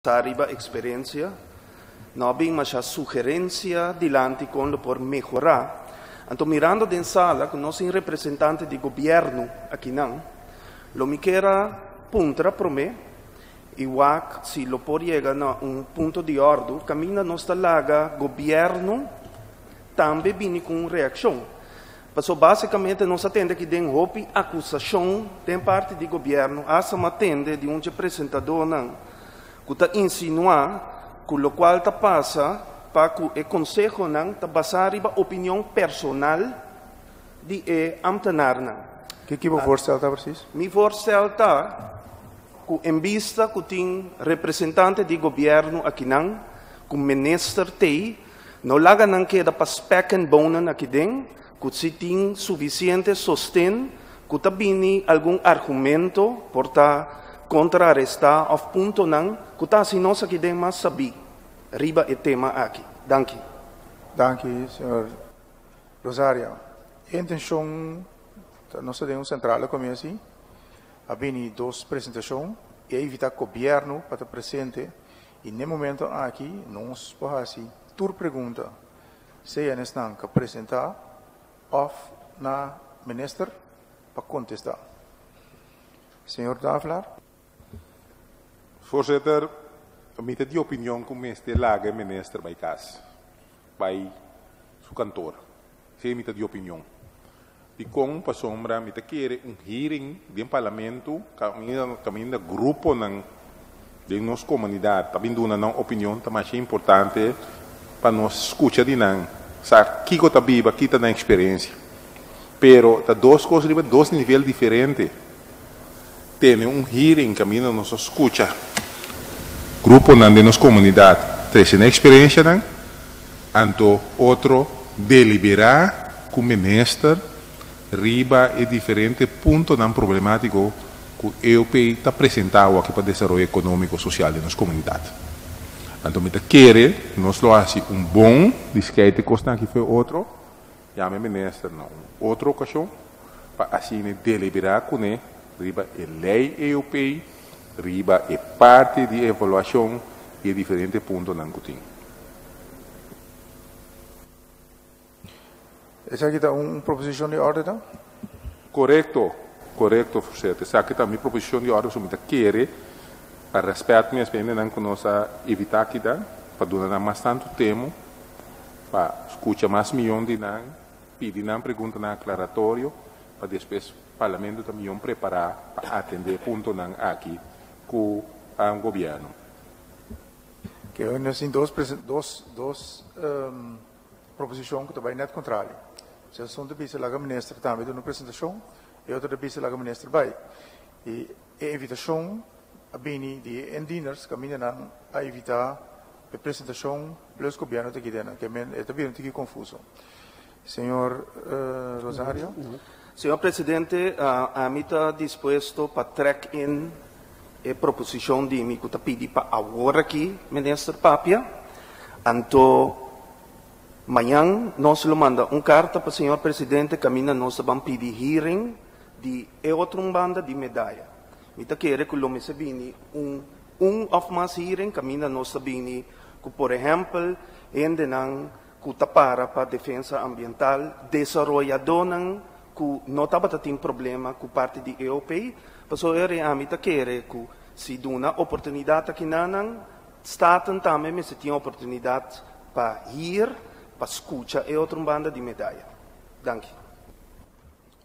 Ta riba eksperensia, no a bin masha sugerensia dilanti kon lo por mehorá. Anto mirando den sala ku nos tin representante di gobièrnu akinan, lo mi kier a puntra promé i wak si lo por yega na un punto di òrdu kaminda nos ta laga gobièrnu tambe bini ku un reakshon. Pasobra básikamente nos a tende aki den hopi akusashon den parti di gobièrnu, asta mi a tende di un dje presentadónan ku ta insinuá ku lokual ta pasa pa ku e konsehonan ta basá riba opinion personal di e ámtenarnan. Kiko bo voorstel ta presis? Mi voorstel ta ku en bista ku tin representante di gobièrnu akinan, ku minister t'ei, No laga nan keda pa spek en bonen aki den, ku si tin sufisiente sosten ku ta bini algun argumento por ta kontrarestá òf puntonan ku ta hasi nos aki den mas sabí riba e tema aki. Danki. Danki, señor Rosario. E intencion ta nos ta den un centrale commissie, a bini dos presentacion y a invita gobierno pa ta presente I n'e momento aki nos por hasi tur pregunta, sea n'esnan ku a presentá òf na minister pa kontestá. Señor Davelaar. Voorzitter, mi ta di opinion ku mester laga e minister bai kas, bai su kantor. Esei mi ta di opinion. Dikon? Pasobra mi ta kere un hearing den Parlamento kaminda gruponan den nos komunidat ta bin duna nan opinion ta masha importante pa nos skucha di nan, sa kiko ta biba, ki ta nan eksperensia. Pero ta dos kos riba dos nivel diferente. Tene un hearing kaminda nos ta skucha gruponan den nos komunidat trese nan eksperensianan, anto otro deliberá ku minister riba e diferente puntonan problemátiko ku EOP ta presentá awor aki pa desaroyo ekonómiko sosial den nos komunidat. Anto mi ta kere nos lo hasi un bon di skeite kosnan aki fo'i otro. Yama e minister na un otro okashon pa asina e deliberá kuné riba e lei EOP, riba e parti di evaluashon i e diferente puntonan ku tin. Esaki ta un proposishon di orde ta? Korekto, korekto voorzitter. Esaki ta mi proposishon di orde pasobra mi ta kere pa rèspèt mes pa hendenan ku nos a evitá kida pa duna nan mas tantu temo pa skucha mas miyon di nan, pidi nan preguntanan aklaratorio pa despues Parlamento ta miyon prepará pa atendé puntonan aki ku gobièrnu. Ke nos tin dos dos dos proposishon ku ta bai nèt kontrali. Si esun ta bisa laga minister tambe duna un presentashon, e otro ta bisa laga minister bai. I E invitashon a bini di e indieners kaminda nan a invitá p'e presentashon plus gobièrnu ta keda nan. Ke men e ta bira un tiki konfuso. Señor Rosario. Señor Presidente, ami ta dispuesto pa trek in e proposishon di mi ku ta pidi pa awor aki Minister papia. Anto mañan nos lo manda un karta pa Señor Presidente kaminda nos ta ban pidi hearing Di e otro un banda di medaya. Mi ta kere ku lo mester bini un un òf mas hearing kaminda nos ta bini ku por ehèmpel hendenan ku ta para pa defensa ambiental, desaroyadónan ku no tabata tin problema ku parti di EOP, pasobra eri ami ta kere ku si duna oportunidat aki na nan, Staten tambe mester tin oportunidat pa hir pa skucha e otro un banda di medaya. Danki.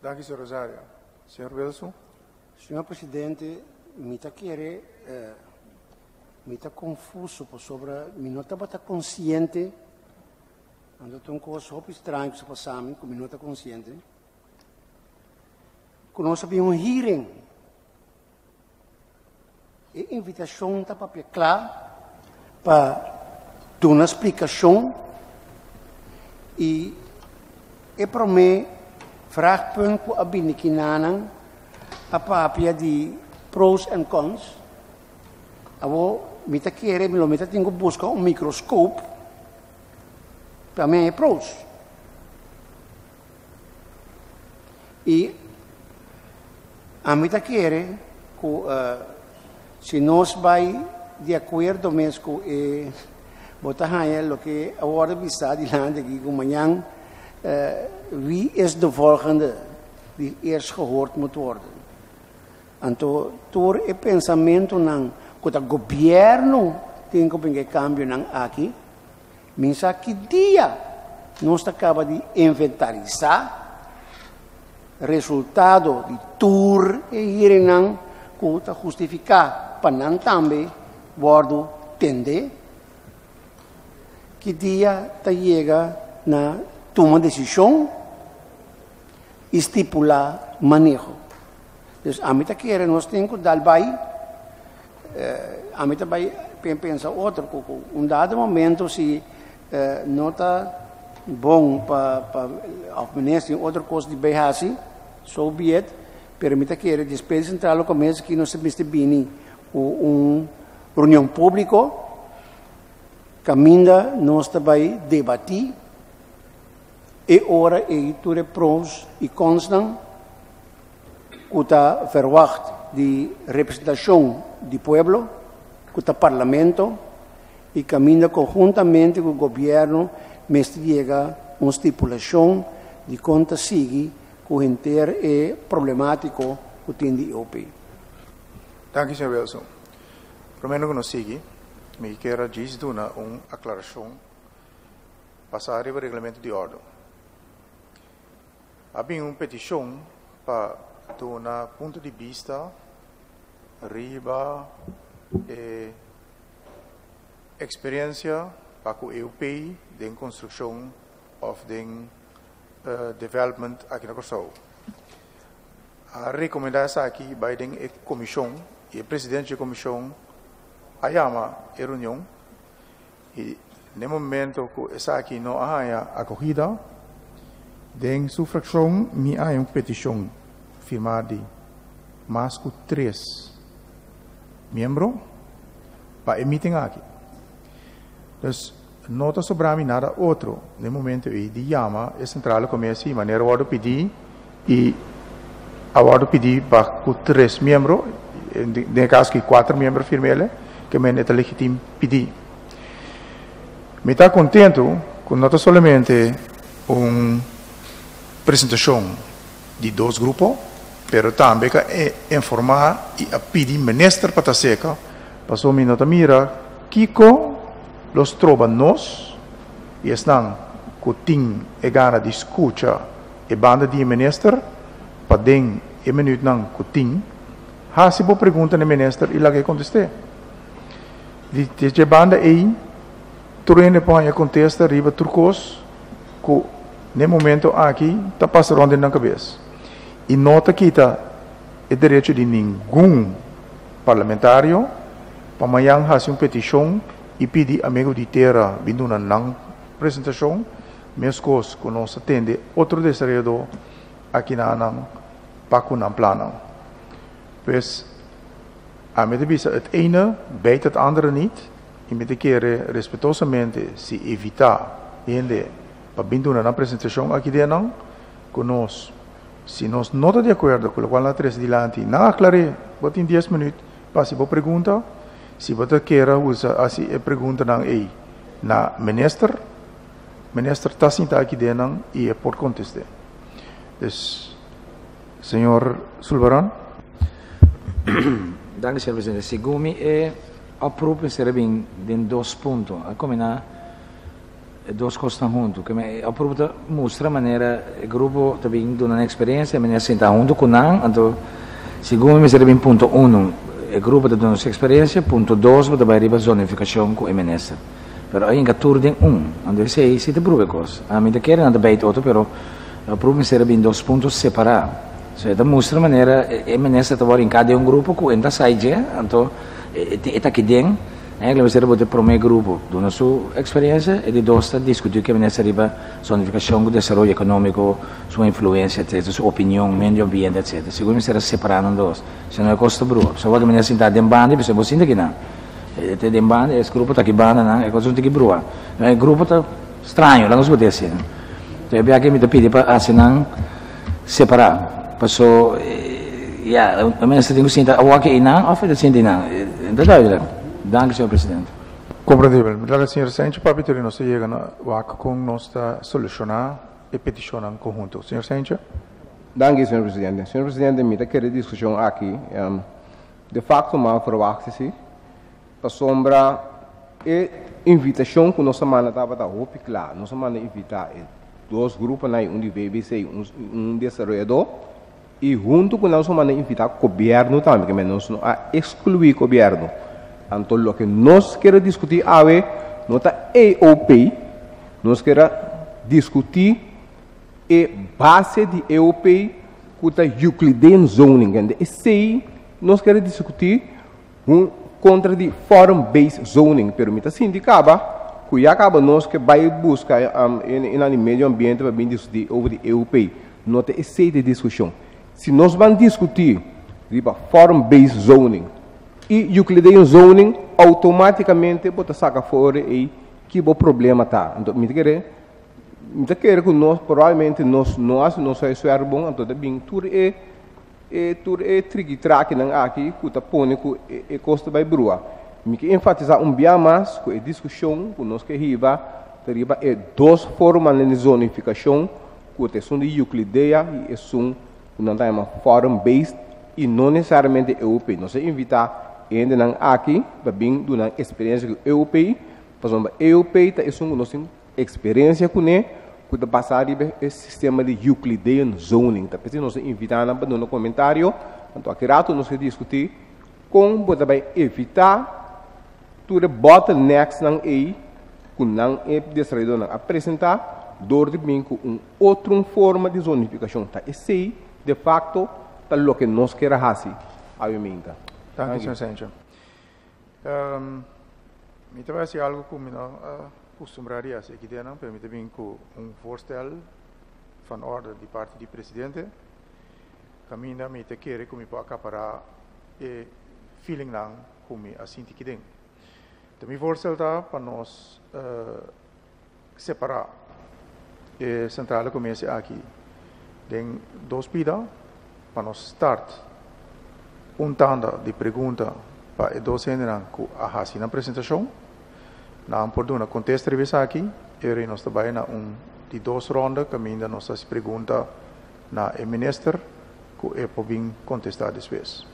Danki, señor Rosario. Señor Wilson. Señor Presidente, mi ta kere, mi ta confuso pasobra mi no tabata consciente, anto ta un cos hopi straño cu sa pasa mi cu mi no ta consciente, cu nos a bin un hearing. E invitashon ta papia kla pa duna splikashon i e promé vraagpunt ku a bini kinanan a papia di pros en cons. Awor mi ta kere mi lo mi ta tin ku buska un mikroskop pa mi haña e pros. I ami ta kere ku si nos bai di akuerdo mes ku e bo ta haña loke a wòrdu bisá dilanti aki ku mañan wie is de volgende die eerst gehoord moet worden. Anto tur e pensamentunan ku ta gobièrnu tin ku bringa e kambionan aki, mi sa ki dia nos ta kaba di inventarisá resultado di tur e hearingnan ku ta hustifiká pa nan tambe wòrdu tendé. Ki dia ta yega na tuma desishon i stipulá maneho. Dus ami ta kere nos tin ku dal bai, ami ta bai pensa otro ku ku un dado momento si no ta bon pa pa of minister tin otro kos di bai hasi, so be it, pero mi ta kere despues di Central Commerce aki nos ta mester bini ku un reunion públiko kaminda nos ta bai debatí e ora ei tur e pros i konsnan ku ta verwagt di representashon di pueblo, ku ta Parlamento, i kaminda konhuntamente ku gobièrnu mester yega un stipulashon di kon ta sigui ku henter e problemátiko ku tin di EOP. Danki, señor Wilson. Promé ku nos sigui, mi kier a djis duna un aklarashon basá riba reglamento di òrdu. A bin un petishon pa duna punto di bista riba e eksperensia pa ku EUP den konstrukshon òf den development aki na Kòrsou. A rekomendá esaki bai den e komishon i e presidente di e komishon a yama e reunion i n'e momento ku esaki no a haña akogida, den su frakshon mi a haña un petishon firmá di mas ku tres miembro pa e meeting aki. Dus no ta sobra mi nada otro n'e momento ei di yama e sentrale komesi manera a wòrdu pidí i a wòrdu pidí pa ku tres miembro, den e kaso aki kuater miembro firm'el, ke men e ta legitim pidí. Mi ta kontentu ku no ta solamente un presentashon di dos grupo, pero tambe ka informá i a pidi minister pa ta seka, pasobra mi no ta mira kiko lo stroba nos i esnan ku tin e gana di skucha e banda di e minister pa den e minütnan ku tin, hasi bo pregunta na e minister i laga e kontest'é. Di dje banda ei, tur hende por haña kontesta riba tur kos ku n'e momento aki ta pasa rònt den nan kabes. I no ta kita e derecho di ningun parlamentario pa mañan hasi un petishon i pidi Amigo di Tera bin duna nan presentashon, meskos ku nos ta tende otro desaroyadó aki na nan pa ku nan plannan. Pues, ami ta bisa het ene bijt het andere niet i mi ta kere respetosamente si evitá hende pa bin duna nan presentashon aki den nan ku nos. Si nos no ta di akuerdo ku lokual nan a trese dilanti, nan aklar'é. Bo tin dies minüt pa hasi bo pregunta. Si bo ta kere usa hasi e preguntanan ei na minister, minister ta sinta aki den nan i e por kontest'é. Dus, señor Sulvaran. Danki, señor presidente. Segun mi e oproep mester a bin den dos punto. A kombiná E dos kosnan huntu. Ke men e oproep ta mustra manera e grupo ta bin duna nan eksperensia, manera sinta huntu ku nan, anto segun mi mester ta bin punto unu, e grupo ta duna su eksperensia, punto dos bo ta bai riba zonifikashon ku e minister. Pero a hinka tur den un, anto esei si ta bruga e kos. Ami ta kere nan ta beit otro, pero e oproep mester a bin dos punto separá. So e ta mustra manera e minister ta wòrdu hinká den un grupo ku e no ta sai dje, anto e ta aki den. Eigenlijk mester bo e prome grupo duna su experiencia, e di dos ta discuti cu e minister riba zonificacion cu desaroyo economico, su influencia etc, su opinion, medio ambiente etc. Segun mester a separa nan dos, si no e cos ta brua. Pasobra wak e minister sinta den banda y bisa bo sinta kinan. E ta den banda, es grupo ta aki banda nan, e cos no tin ki brua. E grupo ta straño, laga nos bo deci. Entonces e biaha mi ta pidi pa haci nan separa, paso ya, e minister tin cu sinta awor aki eynan of e ta sinta eynan, no ta duidelijk. Danki, señor presidente. Komprendibel. Mi ta laga señor Sencho papia tur i nos ta yega na wak kon nos ta solushoná e petishonnan konhunto. Señor Sencho. Danki, señor presidente. Señor presidente, mi ta kere diskushon aki de fakto mal ferwagt si, pasobra e invitashon ku nos a manda tabata hopi kla. Nos a manda invitá e dos gruponan, un di VBC i un desaroyadó. I huntu ku nan su manda invitá gobièrnu tambe, ke men nos no a ekskluí gobièrnu. Anto loke nos kier a diskutí awe no ta EOP, nos kier a diskutí e base di EOP ku ta Euclidean Zoning. Kende esei nos kier a diskutí hun kontra di Form Based Zoning. Pero mi ta sinti kaba ku ya kaba nos ke bai buska e nan di medio ambiente pa bin diskutí over di EOP. No ta esei ta e diskushon. Si nos ban diskutí riba Form Based Zoning i Euclidean Zoning, outomátikamente bo ta saka for ei ki bo problema ta. Anto mi ta kere, mi ta kere ku nos probablemente nos no hasi nos huiswerk bon, anto ta bin tur e e tur e trikitrakinan aki ku ta pone ku e kos ta bai brua. Mi ke enfatisá un bia mas ku e diskushon ku nos ke hiba ta riba e dos formanan di zonifikashon ku ta esun di Euclidea i esun ku nan ta yama Foreign Based i no nesesariamente EUP. Nos a invitá e hendenan aki pa bin duna nan eksperensia ku EUP, pasobra EUP ta esun ku nos tin eksperensia kuné ku ta basá riba e sistema di Euclidean Zoning. Ta p'esei nos a invitá nan pa duna komentario. Anto aki rato nos ke diskutí kon bo ta bai evitá Tur e bottlenecks-nan ei ku nan e desaroyadónan a presentá dor di bin ku un otro un forma di zonifikashon. Ta esei de fakto ta loke nos kier a hasi awe minta. Danki, señor Sencho. Mi ta bai hasi algu ku mi no a kustumbrá di hasi aki den nan, pero mi ta bin ku un voorstel van orde di parti di presidente, kaminda mi ta kere ku mi por akapará e feelingnan ku mi a sinti ki den. Ta mi voorstel ta pa nos separá e sentrale komersia aki den dos pida pa nos start un tanda di pregunta pa e dos hendenan ku a hasi nan presentashon. Nan por duna kontesta riba esaki e ora nos ta bai na un di dos ronda kaminda nos ta hasi pregunta na e minister ku e por bin kontestá despues.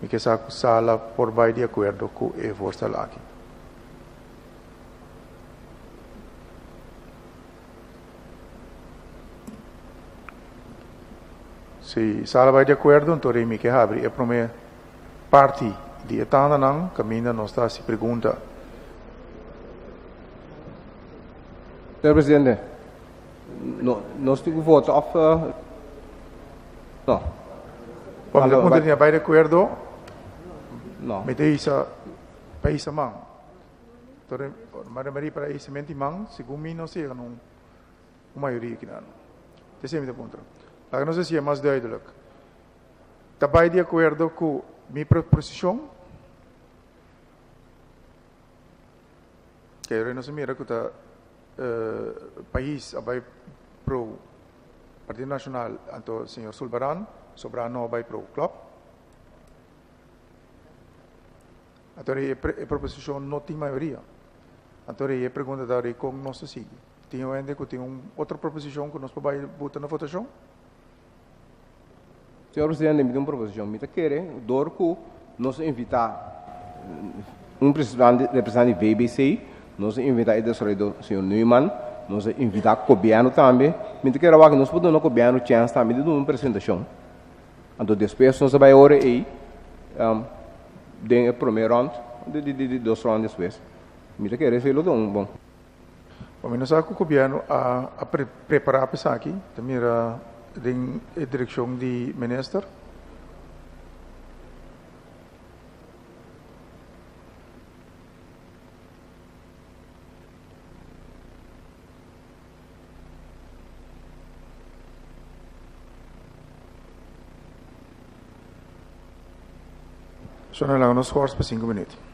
Mi ke sa ku sala por bai di akuerdo ku e voorstel aki. Si sala bai di akuerdo, anto rei mi ke habri e prome parti di e tandanan kaminda nos ta hasi pregunta. Señor Presidente, no, nos tin ku vota òf no? Pa mi ta puntra di a bai di akuerdo, No. mi ta hisa pa hisa man. Entonces, Maria Maria para hisa menti man, segun mi nos yega na un mayoria kinan. Ta esei mi ta puntra. Laga nos hasié mas duidelijk. Ta bai di akuerdo ku mi proposishon? Kere nos a mira ku ta pais a bai pro Partido Nacional anto señor Sulbaran sobra no a bai pro. Klop? Anto e proposicion no tin mayoria. Anto e pregunta ta kon nos ta sigui. Tin un hende ku tin un otro proposicion ku nos por bai buta na votacion? Señor Presidente, mi tin un proposicion. Mi ta kere dor ku nos a invita un representante di VBC, nos a invita e desaroyador señor Neumann, nos a invita gobierno tambe. Mi ta kere awor nos por duna gobierno chens tambe di duna un presentacion. Anto despues nos a bay ora ey den e prome rond, di dos rond despues. Mi ta kere esey lo ta un bon. Bo mi no sa ku gobièrnu a a prepará pa esaki, ta mira den e direkshon di minister. Shona laga nos schors pa sinku minüt.